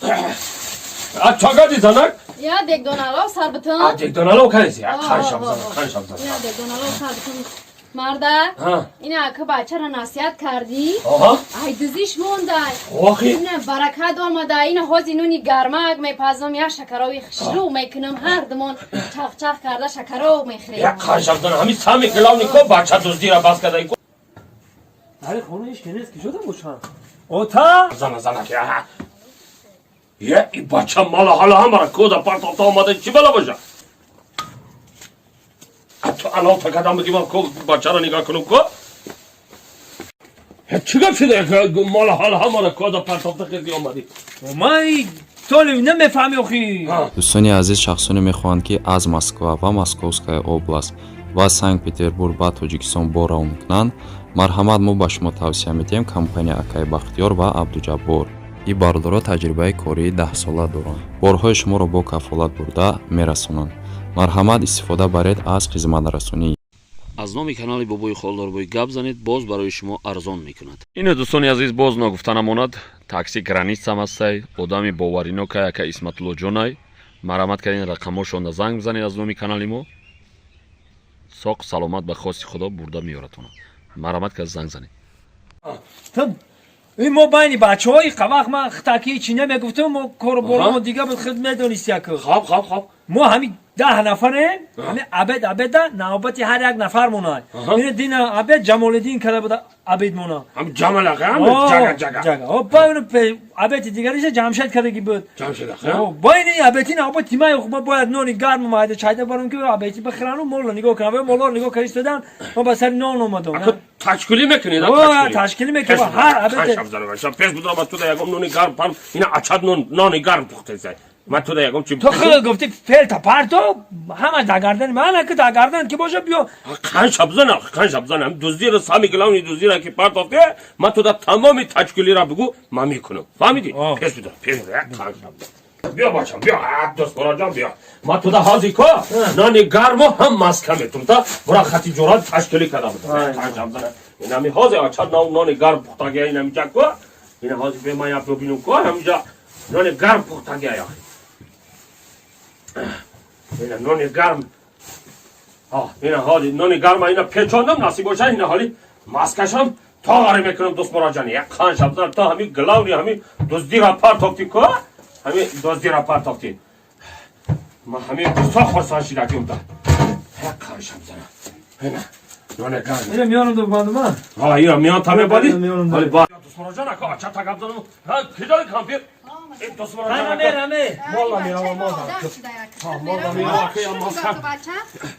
А чагади занак? Я дегдоналов сарбитон. А дегдоналов кадеси? Я қаншаб зана, қаншаб зана. Я дегдоналов сарбитон. Марда, ина ака бачаро насиҳат кардӣ? Аҳа. Ай дузиш мондай. Охи. Ина баракат омада, ина ҳози нуни гармак мепазам, я шакарови хушрӯ мекунам, ҳар думон чахчах карда шакаров мехӯрем. Я қаншаб зана, ҳами сами главный ко бача дуздира бас кадай ко. Аре хона ҳеч ки нест, ки шудам бошам. Ота? Зана, зана ки. Аҳа. Я и бача мала ҳала ҳамара кода партофта омада, чӣ бала боша? А ту алов такадам будӣ, ман ко бачаро нигоҳ кунам ко? Чӣ гап шуда, мала ҳала ҳамара кода партофта хези омадӣ? Май толив намефаҳми охи. Дӯстони азиз, шахсоне мехоҳанд, ки аз Москва ва Московская область ва Санкт-Петербург ба Тоҷикистон бор равон кунанд, марҳамат, мо ба шумо тавсия медиҳем компания акаи Бахтиёр ва Абдуҷаббор. Ин бародаро таҷрибаи кории 10-сола доранд, борҳои шуморо бо кафолат бурда мерасонанд. Марҳамат, истифода баред аз хизматрасонӣ. Аз номи канали Бобои Холдорбой гап занед, боз барои шумо арзон мекунад. Ине, дӯстони азиз, боз ногуфта намонад, такси границам ҳастай, одами боваринокай, ака Исматуллоҷонай. Марҳамат кардин, рақамҳошонда занг бизанед, аз номи канали мо соқ саломат ба хости Худо бурда меёратона. Марҳамат кард, занг занед. Ин мо байни бачаҳо иқа вақт ман хитаки чи намегуфтам, мо кору дига буд, худ медонист яку. Хоб, хоб, хоб. Мо ҳами 10 нафарем, ҳами обед обеда навбати ҳар як нафар монад. Ина дина обед Ҷамолиддин карда буда, обед мона. Ҳам Ҷамалака, ҳам ҷага ҷага. Ҷага. О, ба обеди дигариша Ҷамшед кардаги буд. Ҷамшедака. Бо ини обети навбати ма, ма бояд нони гарму майда чайда барам, ки обети бихӯрану молро нигоҳ кунам. Молро нигоҳ карда истодан, ма ба сари нон омадам. Ташкилӣ мекунед? Ташкилӣ мекунем ҳар обед. Пеш будам, ба туда ягон нони гарм пам, ина ачад нони гарм пухтесай. Ман туда ягон чи Ту худ гуфти фелта парто, ҳамаш дар гардани ман, ки дар гардан ки боша, биё. Қанша бизана, қанша бизана, дуздиро, самый главный дуздира ки партофте, ман туда тамоми ташкилиро бигӯ, ман мекунам. Фаҳмидӣ? Пеш бидар, пеш бидар, қанша бизан. Биё, бачам, биё, дӯстбораҷон, биё. Ман туда ҳозир ко нони гармо ҳам маска метум, та бура хати ҷурат ташкилӣ карда будам. Қанша бизана. Инами ҳозир ачад нони гарм пухтагия, инами ҷа ко. Ина ҳозир бе ман як бибинум ко, ҳаминҷа нони гарм пухтагия яхи. Ина нони гарм. Ина ҳоли нони гарма ина печондам, насиб боша, ина ҳоли маскашам тоғаре мекунам, дӯстмуроҷон. Як қанша бизан, то ҳами главный ҳами дуздира партофти ко, ҳами дуздира партофти. Ман ҳами бисёр хурсанд шидагим да. Як қанша бизанам. Ина нони гарм. Ина миёнам ду бандума. Ҳа, ина миён та мебадӣ? Ҳоли ба дӯстмуроҷон ака ача тагаб занам. Ҳа, киҷоли кампир? Раме, раме. Мола мерава, мола. Мола мерава, я маска.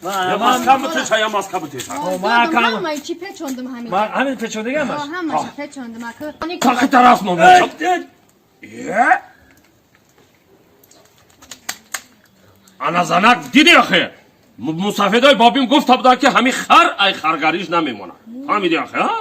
Я маска бутеша, я маска бутеша. Ма чи печондум ҳамин. Ма ҳамин печондига маш. Ҳамаша печондум ака. Каки тараф монда? Е? Ана занак, диди ахе? Мусафедои бобим гуфта буда, ки ҳами хар ай харгариш намемонад. Фаҳмиди ахе, ҳа?